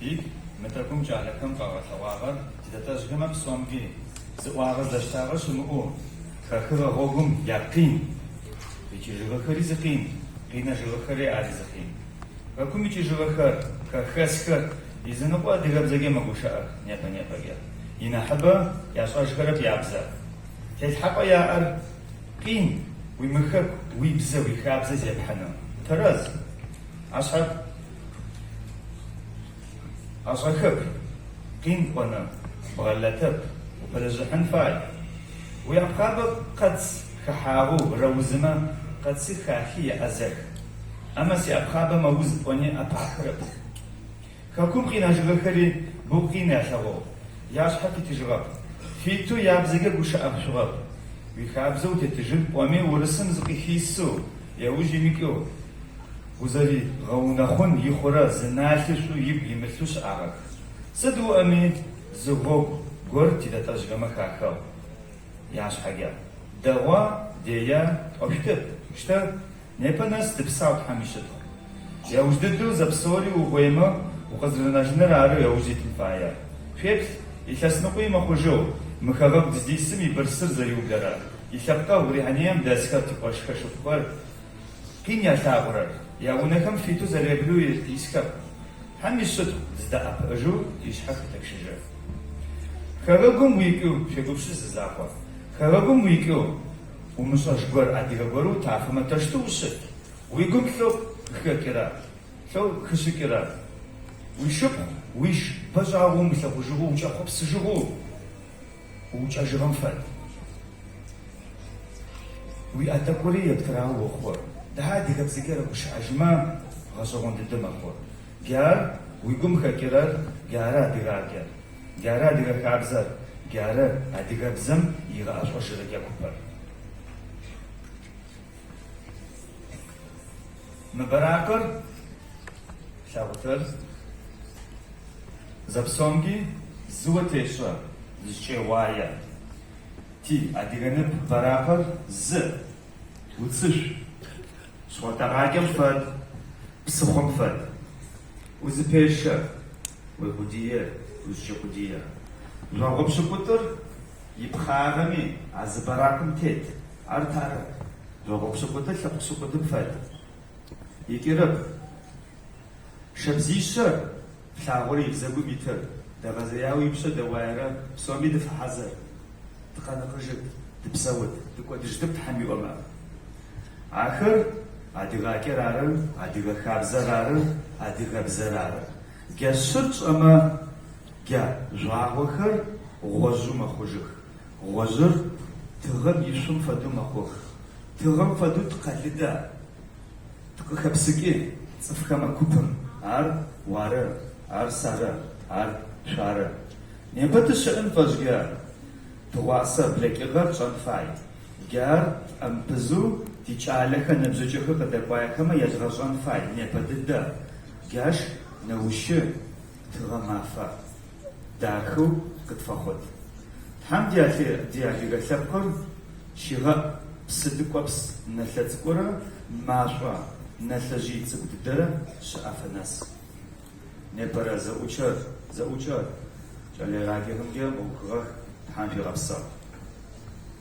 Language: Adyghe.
Бик, мы тӏэкӏум кӏалэхэм къагъэлъэгъуагъэр титэтэжъхэмэ псомги зыӏуагъэ зыдэщтагъэ щымыӏэу хахыгъэ гъогум якъин. Икӏыжьыгъэхэри зы къин, къинэжьыгъэхэри ари зы къин. Хэкум икӏыжьыгъэхэр, хэхэсхэр изыныкъо адыгэбзэкӏэ мэгущыӏэх непэ-непэкӏэ. Инахьыбэ яшӏэжьхэрэп ябзэ. Телъхьапӏэ яӏэр къин, уимыхэку, уибзэ, уихабзэ зепхьэнэу. Тэрэз. Ашъхьэ ӏэшӏэхэп, къин пӏонэу, бгъэлэтэп, упэлэжьыхьын фай. Уиӏэпхъабэ къэц хэхьагъэу рэузымэ, къэцы хахи еӏэзэх. Амэ сиӏэпхъабэ мэуз пӏони ӏэпахырэп. Хэкум къинэжьыгъэхэри бэу къин ялъэгъугъ, яшъхьэ фитыжьыгъэп, фитэу ябзэкӏэ гущыӏэшъугъэп. Уихабзэ утетыжьын пӏоми урысым зыкъыхисэу, еуж имыкӏэу, узэригъэунэхъун ихъурэ зы налъи шӏу игу имылъэу щыӏагъэх. Сыд уӏэми, зы гъогу гор титэтэжъхэмэ хахыгъ. Яшъхьэкӏэ. Дэгъуа, дея, тӏощтэп, штэ, непэ нэс тыпсау Тхьэм ищытхъу. Яуж дыдэу зэпсори угъоимэ, укъызэрэнэжьыныр ары яуж итын фаер. Шъуеплъ, илъэсныкъуи мыхъужьэу, мы хэгъэгу дыздисым ибырсыр зэриублэрэр, илъэпкъэгъу Рианием дэсхэр, тикъошхэр, шыпхъухэр, Къин ялъагъурэр, яунэхэм фитэу зэреблэу исхэп, Тхьэм ищытхъу зыдэӏэпыӏэжьэу тишъхьэ хэтэчъыжьы. Хэгъэгум уикӏыу, шъуегупшыс зызакъо, хэгъэгум уикӏыу, умышӏэжь гор адыгэ горэу утафэмэ тэщтэу ущыт, уигум лъэу къыхэкӏырэ, лъэу хыщыкӏырэ, уишыпхъу, уиш бэшӏагъэу умылъэгъужьыгъэу, укӏэхъопсыжьыгъэу, Уукӏэжьыгъэм фэд. Уиӏэ тӏэкӏури ептырау охъу. Дахьэ адыгэбзэкӏэ рэгущыӏэжьымэ, гъэшӏэгъон дыдэ мэхъу. Джар уигум хэкӏырэр, джары адыгакӏэр, джары адыгэ хабзэр, джары адыгэбзэм игъэӏэшӏожьырэ кӏэкупэр. Мы бэракъыр лъагъутэр зэпсомкӏи зыуэ тешӏэ, зыщӏегъуае. Ти адыгэ нып бэракъыр зы, уцышъу, шхъуантӏэгъакӏэм фэд, псыхъом фэд. Узыпешэ, уекъудые, узщекъудые. Жъогъо пшӏыкӏутӏыр ипхъагъэми, а зы бэракъым тет. Ар тары. Жъогъо пшӏыкӏутӏыр лъэпкъ пшӏыкӏутӏым фэд. Икӏырэп. Шабзищэр, плъагъурэ и бзэгум итыр, дэгъэзеяуэ и пщэ дэуаерэ псоми дыфэхьазыр. Дыкъэныкъыжыт, дыпсэут, дыкӏуэдыжьытэп Тхьэм иӏомэ. Ахэр адыгакӏэр ары, адыгэ хабзэр ары, адыгэбзэр ары. Джа щыр тшӏэмэ, джа жъуагъохэр гъожьу мэхъужьых. Гъожьыр тыгъэм ишъом фэдэу мэхъух. Тыгъэм фэдэу тыкъэлыдэ, тыкъыхэпсыкӏы цӏыфхэмэ купым, ар уары, ар сэры, ар шъуары. Непэ тыщыӏэн фэшӏкӏэ тыгъуасэ блэкӏыгъэр тшӏэн фай. Джар тӏэмпызу тикӏалэхэр, ныбжьыкӏэхэр къыдэкӏуаехэмэ ядгъэшӏэн фай непэ дыдэ, джащ неущы тыгъэ мафэ. Дахэу къытфэхъут. Тхьэм ди адыгэ лъэпкъыр щигъэӏ псы ткӏопс нэлъэ цӏыкӏурэ машӏо нэлъэжъый цӏыкӏу дыдэрэ щыӏэфэ нэс. Непэрэ зэӏукӏэр зэӏукӏэр кӏэлэегъаджэхэмкӏэ ыухыгъэх, Тхьэм шъуигъэпсэу.